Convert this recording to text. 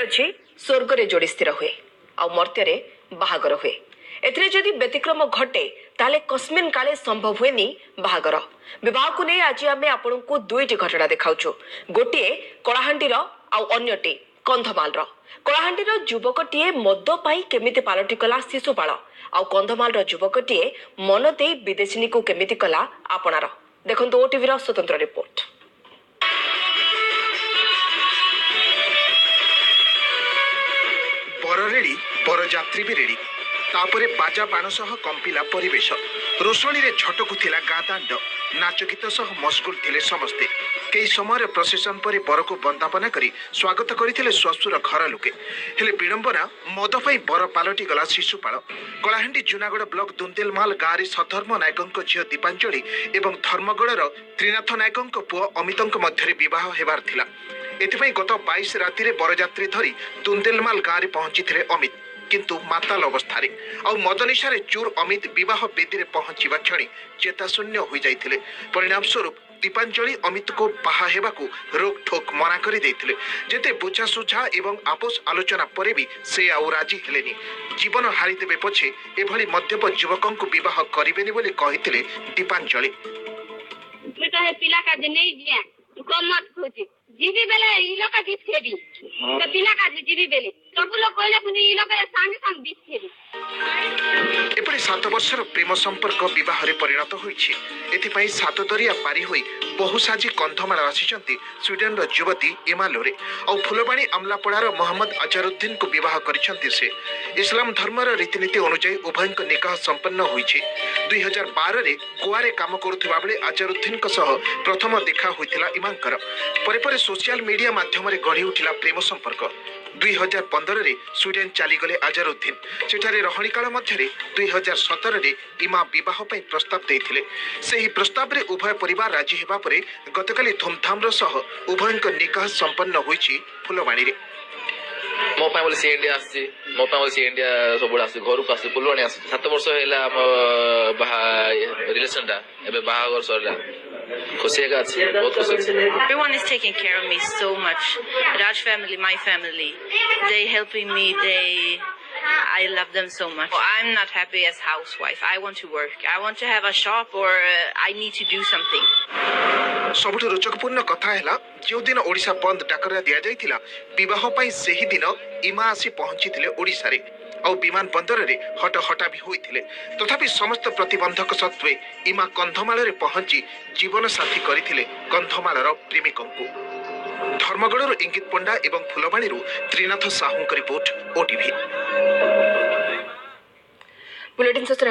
ଅଛି ସ୍ୱର୍ଗରେ ଯୋଡ଼ି ସ୍ଥିର ହୁଏ ଆଉ ମର୍ତ୍ତ୍ୟରେ ବାହାଘର ହୁଏ। ଏଥିରେ ଯଦି ବ୍ୟତିକ୍ରମ ଘଟେ ତାହେଲେ କସ୍ମିନ୍ କାଳେ ସମ୍ଭବ ହୁଏନି ବାହାଘର। ବିବାହକୁ ନେଇ ଆଜି ଆମେ ଆପଣଙ୍କୁ ଦୁଇଟି ଘଟଣା ଦେଖାଉଛୁ। ଗୋଟିଏ କଳାହାଣ୍ଡିର ଆଉ ଅନ୍ୟଟି କନ୍ଧମାଳର। କଳାହାଣ୍ଡିର ଯୁବକଟିଏ ମଦ ପାଇଁ କେମିତି ପାଲଟିଗଲା ଶିଶୁପାଳ, ଆଉ କନ୍ଧମାଳର ଯୁବକଟିଏ ମନ ଦେଇ ବିଦେଶିନୀକୁ କେମିତି କଲା ଆପଣାର। ଦେଖନ୍ତୁ ଓଟିଭିର ସ୍ୱତନ୍ତ୍ର ରିପୋର୍ଟ। ବର ରେଡ଼ି, ବରଯାତ୍ରୀ ବି ରେଡ଼ି। ତାପରେ ବାଜା ବାଣ ସହ କମ୍ପିଲା ପରିବେଶ। ରୋଷଣୀରେ ଝଟକୁଥିଲା ଗାଁ ଦାଣ୍ଡ। ନାଚ ଗୀତ ସହ ମସଗୁଲ ଥିଲେ ସମସ୍ତେ। କେଇ ସମୟରେ ପ୍ରସେସନ ପରେ ବରକୁ ବନ୍ଦାପନା କରି ସ୍ୱାଗତ କରିଥିଲେ ଶ୍ୱଶୁର ଘର ଲୋକେ। ହେଲେ ବିଡ଼ମ୍ବନା, ମଦ ପାଇଁ ବର ପାଲଟିଗଲା ଶିଶୁପାଳ। କଳାହାଣ୍ଡି ଜୁନାଗଡ଼ ବ୍ଲକ ଦୁନ୍ଦେଲମାଲ ଗାଁରେ ସଧର୍ମ ନାୟକଙ୍କ ଝିଅ ଦୀପାଞ୍ଜଳି ଏବଂ ଧର୍ମଗଡ଼ର ତ୍ରିନାଥ ନାୟକଙ୍କ ପୁଅ ଅମିତଙ୍କ ମଧ୍ୟରେ ବିବାହ ହେବାର ଥିଲା। ଏଥିପାଇଁ ଗତ 22 ରାତିରେ ବରଯାତ୍ରୀ ଧରି ଦୁନ୍ଦେଲମାଲ ଗାଁରେ ପହଞ୍ଚିଥିଲେ ଅମିତ, କିନ୍ତୁ ମାତାଲ ଅବସ୍ଥାରେ ଆଉ ମଦ ନିଶାରେ ଚୁର ଅମିତ ବିବାହ ବେଦୀରେ ପହଞ୍ଚିବା କ୍ଷଣି ଚେତାଶୂନ୍ୟ ହୋଇଯାଇଥିଲେ। ପରିଣାମ ସ୍ୱରୂପ ଦୀପାଞ୍ଜଳି ଅମିତକୁ ବାହା ହେବାକୁ ରୋକଠୋକ ମନା କରିଦେଇଥିଲେ। ଯେତେ ବୁଝାସୁଝା ଏବଂ ଆପୋଷ ଆଲୋଚନା ପରେ ବି ସେ ଆଉ ରାଜି ହେଲେନି। ଜୀବନ ହାରିଦେବେ ପଛେ ଏଭଳି ମଦ୍ୟପ ଯୁବକଙ୍କୁ ବିବାହ କରିବେନି ବୋଲି କହିଥିଲେ ଦୀପାଞ୍ଜଳି। ମୁଇଁ ତ ହେ ପିଲା କାଜେ ନେଇ ଯିଏ କମ ମତ କହୁଛି ଯିବି ବେଲେ ଇ ଲୋକ ବିଷ ଖେବି, ସେ ପିଲା କାଜେ ଯିବି ବେଲେ ସବୁ ଲୋକ କହିଲେ ପୁଣି ଇ ଲୋକ ସାଙ୍ଗେ ସାଙ୍ଗେ ବିଷ ଖେବି। ଏପରି 7 ବର୍ଷର ପ୍ରେମ ସମ୍ପର୍କ ବିବାହରେ ପରିଣତ ହୋଇଛି। ଏଥିପାଇଁ ସାତ ଦରିଆ ପାରି ହୋଇ ବହୁ ସାଜି କନ୍ଧମାଳ ଆସିଛନ୍ତି ସ୍ୱିଡେନର ଯୁବତୀ ଇମାଲୋରେ। ଆଉ ଫୁଲବାଣୀ ଆମଲାପଡ଼ାର ମହମ୍ମଦ ଆଜାରୁଦ୍ଦିନଙ୍କୁ ବିବାହ କରିଛନ୍ତି ସେ। ଇସଲାମ ଧର୍ମର ରୀତିନୀତି ଅନୁଯାୟୀ ଉଭୟଙ୍କ ନିକାହ ସମ୍ପନ୍ନ ହୋଇଛି। 2012ରେ ଗୋଆରେ କାମ କରୁଥିବା ବେଳେ ଆଜାରୁଦ୍ଦିନଙ୍କ ସହ ପ୍ରଥମ ଦେଖା ହୋଇଥିଲା ଇମାଙ୍କର। ପରେ ପରେ ସୋସିଆଲ ମିଡିଆ ମାଧ୍ୟମରେ ଗଢ଼ି ଉଠିଲା ପ୍ରେମ ସମ୍ପର୍କ। 2015ରେ ସ୍ୱିଡେନ ଚାଲିଗଲେ ଆଜାରୁଦ୍ଦିନ। ସେଠାରେ ରହଣିକାଳ ମଧ୍ୟରେ 2017ରେ ଇମା ବିବାହ ପାଇଁ ପ୍ରସ୍ତାବ ଦେଇଥିଲେ। ସେହି ପ୍ରସ୍ତାବରେ ଉଭୟ ପରିବାର ରାଜି ହେବା ପରେ ଗତକାଲି ଧୁମଧାମର ସହ ଉଭୟଙ୍କ ନିକାହ ସମ୍ପନ୍ନ ହୋଇଛି ଫୁଲବାଣୀରେ। ମୋ ପାଇଁ ବୋଲି ସେ ଇଣ୍ଡିଆ ଆସିଛି, ମୋ ପାଇଁ ବୋଲି ସେ ଇଣ୍ଡିଆ ସବୁବେଳେ ଆସୁଛି, ଘରକୁ ଆସୁଛି, ଫୁଲବାଣୀ ଆସୁଛି। 7 ବର୍ଷ ହେଲା ଆମ ବାହା ରିଲେସନଟା, ଏବେ ବାହାଘର ସରିଲା, ଖୁସି ଏକା ଅଛି, ବହୁତ ଖୁସି ଅଛି। Everyone is taking care of me so much. Raj family, my family, they helping me. I love them so much. I'm not happy as housewife. I want to work. I want to have a shop or I need to do something. ସବୁଠୁ ରୋଚକପୂର୍ଣ୍ଣ କଥା ହେଲା, ଯେଉଁଦିନ ଓଡ଼ିଶା ବନ୍ଦ ଡାକରା ଦିଆଯାଇଥିଲା ବିବାହ ପାଇଁ, ସେହିଦିନ ଇମା ଆସି ପହଞ୍ଚିଥିଲେ ଓଡ଼ିଶାରେ ଆଉ ବିମାନ ବନ୍ଦରରେ ହଟହଟା ବି ହୋଇଥିଲେ। ତଥାପି ସମସ୍ତ ପ୍ରତିବନ୍ଧକ ସତ୍ତ୍ୱେ ଇମା କନ୍ଧମାଳରେ ପହଞ୍ଚି ଜୀବନସାଥୀ କରିଥିଲେ କନ୍ଧମାଳର ପ୍ରେମିକଙ୍କୁ। ଧର୍ମଗଡ଼ରୁ ଇଙ୍ଗିତ ପଣ୍ଡା ଏବଂ ଫୁଲବାଣୀରୁ ତ୍ରିନାଥ ସାହୁଙ୍କ ରିପୋର୍ଟ, ଓଟିଭି। ବୁଲେଟିନ୍ ଶେଷରେ